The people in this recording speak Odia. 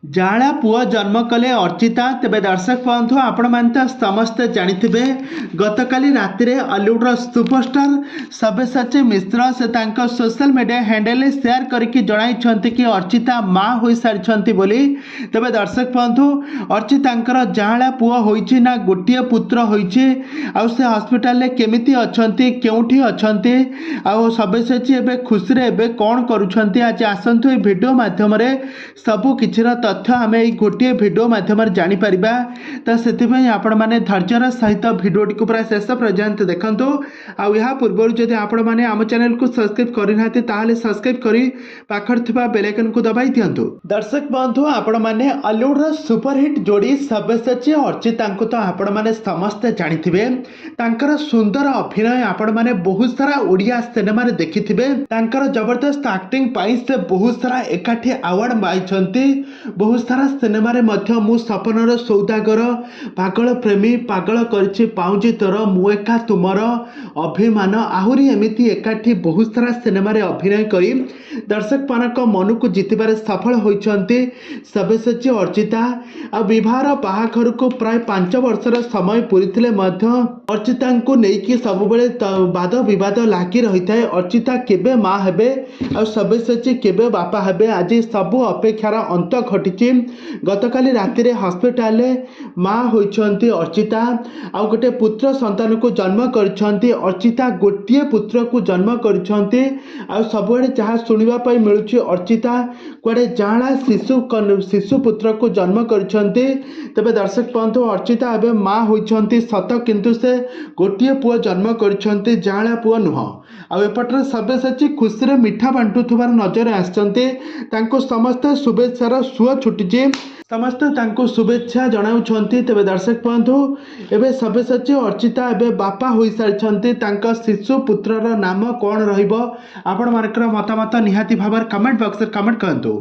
ଯାଆଁଳା ପୁଅ ଜନ୍ମ କଲେ ଅର୍ଚ୍ଚିତା। ତେବେ ଦର୍ଶକ ବନ୍ଧୁ, ଆପଣମାନେ ତ ସମସ୍ତେ ଜାଣିଥିବେ, ଗତକାଲି ରାତିରେ ଅଲିଉଡ଼ର ସୁପରଷ୍ଟାର ସବ୍ୟସାଚୀ ମିଶ୍ର ସେ ତାଙ୍କ ସୋସିଆଲ ମିଡ଼ିଆ ହ୍ୟାଣ୍ଡେଲରେ ସେୟାର କରିକି ଜଣାଇଛନ୍ତି କି ଅର୍ଚ୍ଚିତା ମା ହୋଇସାରିଛନ୍ତି ବୋଲି। ତେବେ ଦର୍ଶକ ବନ୍ଧୁ, ଅର୍ଚ୍ଚିତାଙ୍କର ଯାଆଁଳା ପୁଅ ହୋଇଛି ନା ଗୋଟିଏ ପୁତ୍ର ହୋଇଛି, ଆଉ ସେ ହସ୍ପିଟାଲରେ କେମିତି ଅଛନ୍ତି, କେଉଁଠି ଅଛନ୍ତି, ଆଉ ସବ୍ୟସାଚୀ ଏବେ ଖୁସିରେ ଏବେ କ'ଣ କରୁଛନ୍ତି, ଆଜି ଆସନ୍ତୁ ଏଇ ଭିଡ଼ିଓ ମାଧ୍ୟମରେ ସବୁ କିଛିର ତଥ୍ୟ ଆମେ ଏଇ ଗୋଟିଏ ଭିଡ଼ିଓ ମାଧ୍ୟମରେ ଜାଣିପାରିବା। ତ ସେଥିପାଇଁ ଆପଣମାନେ ଧୈର୍ଯ୍ୟର ସହିତ ଭିଡ଼ିଓଟିକୁ ପୁରା ଶେଷ ପର୍ଯ୍ୟନ୍ତ ଦେଖନ୍ତୁ। ଆଉ ଏହା ପୂର୍ବରୁ ଯଦି ଆପଣମାନେ ଆମ ଚ୍ୟାନେଲକୁ ସବସ୍କ୍ରାଇବ୍ କରିନାହାନ୍ତି, ତାହେଲେ ସବସ୍କ୍ରାଇବ୍ କରି ପାଖରେ ଥିବା ବେଲ୍ ଆଇକନ୍କୁ ଦବାଇ ଦିଅନ୍ତୁ। ଦର୍ଶକ ବନ୍ଧୁ, ଆପଣମାନେ ଅଲିଉଡ଼ର ସୁପରହିଟ୍ ଯୋଡ଼ି ସବ୍ୟସାଚୀ ଅର୍ଚ୍ଚିତାଙ୍କୁ ତ ଆପଣମାନେ ସମସ୍ତେ ଜାଣିଥିବେ। ତାଙ୍କର ସୁନ୍ଦର ଅଭିନୟ ଆପଣମାନେ ବହୁତ ସାରା ଓଡ଼ିଆ ସିନେମାରେ ଦେଖିଥିବେ। ତାଙ୍କର ଜବରଦସ୍ତ ଆକ୍ଟିଂ ପାଇଁ ସେ ବହୁତ ସାରା ଏକାଠି ଆୱାର୍ଡ ପାଇଛନ୍ତି। ବହୁତ ସାରା ସିନେମାରେ ମଧ୍ୟ, ମୁଁ ସପନର ସୌଦାଗର, ପାଗଳ ପ୍ରେମୀ, ପାଗଳ କରିଛି ପାଉଁଜି ତୋର, ମୁଁ ଏକା ତୁମର, ଅଭିମାନ, ଆହୁରି ଏମିତି ଏକାଠି ବହୁତ ସାରା ସିନେମାରେ ଅଭିନୟ କରି ଦର୍ଶକମାନଙ୍କ ମନକୁ ଜିତିବାରେ ସଫଳ ହୋଇଛନ୍ତି ସବ୍ୟସାଚୀ ଅର୍ଚ୍ଚିତା। ଆଉ ବିବାହର ବାହାଘରକୁ ପ୍ରାୟ 5 ବର୍ଷର ସମୟ ପୂରିଥିଲେ ମଧ୍ୟ ଅର୍ଚ୍ଚିତାଙ୍କୁ ନେଇକି ସବୁବେଳେ ବାଦ ବିବାଦ ଲାଗି ରହିଥାଏ। ଅର୍ଚ୍ଚିତା କେବେ ମା ହେବେ ଆଉ ସବ୍ୟସାଚୀ କେବେ ବାପା ହେବେ? ଆଜି ସବୁ ଅପେକ୍ଷାର ଅନ୍ତ ଘଟିଛି। ଗତକାଲି ରାତିରେ ହସ୍ପିଟାଲରେ ମା ହୋଇଛନ୍ତି ଅର୍ଚ୍ଚିତା ଆଉ ଗୋଟେ ପୁତ୍ର ସନ୍ତାନକୁ ଜନ୍ମ କରିଛନ୍ତି। ଅର୍ଚ୍ଚିତା ଗୋଟିଏ ପୁତ୍ରକୁ ଜନ୍ମ କରିଛନ୍ତି। ଆଉ ସବୁଆଡ଼େ ଯାହା ଶୁଣିବା ପାଇଁ ମିଳୁଛି, ଅର୍ଚ୍ଚିତା କୁଆଡ଼େ ଯାଆଁଳା ଶିଶୁ ପୁତ୍ରକୁ ଜନ୍ମ କରିଛନ୍ତି। ତେବେ ଦର୍ଶକ ବନ୍ଧୁ, ଅର୍ଚ୍ଚିତା ଏବେ ମା ହୋଇଛନ୍ତି ସତ, କିନ୍ତୁ ସେ ଗୋଟିଏ ପୁଅ ଜନ୍ମ କରିଛନ୍ତି, ଯାଆଁଳା ପୁଅ ନୁହଁ। ଆଉ ଏପଟରେ ସବ୍ୟସାଚୀ ଖୁସିରେ ମିଠା ବାଣ୍ଟୁଥିବାର ନଜର ଆସିଛନ୍ତି। ତାଙ୍କୁ ସମସ୍ତେ ଶୁଭେଚ୍ଛାର ସୁଅ ଛୁଟିଛି, ସମସ୍ତେ ତାଙ୍କୁ ଶୁଭେଚ୍ଛା ଜଣାଉଛନ୍ତି। ତେବେ ଦର୍ଶକ ବନ୍ଧୁ, ଏବେ ସବ୍ୟସାଚୀ ଅର୍ଚ୍ଚିତା ଏବେ ବାପା ହୋଇସାରିଛନ୍ତି। ତାଙ୍କ ଶିଶୁ ପୁତ୍ରର ନାମ କ'ଣ ରହିବ? ଆପଣମାନଙ୍କର ମତାମତ ନିହାତି ଭାବରେ କମେଣ୍ଟ ବକ୍ସରେ କମେଣ୍ଟ କରନ୍ତୁ।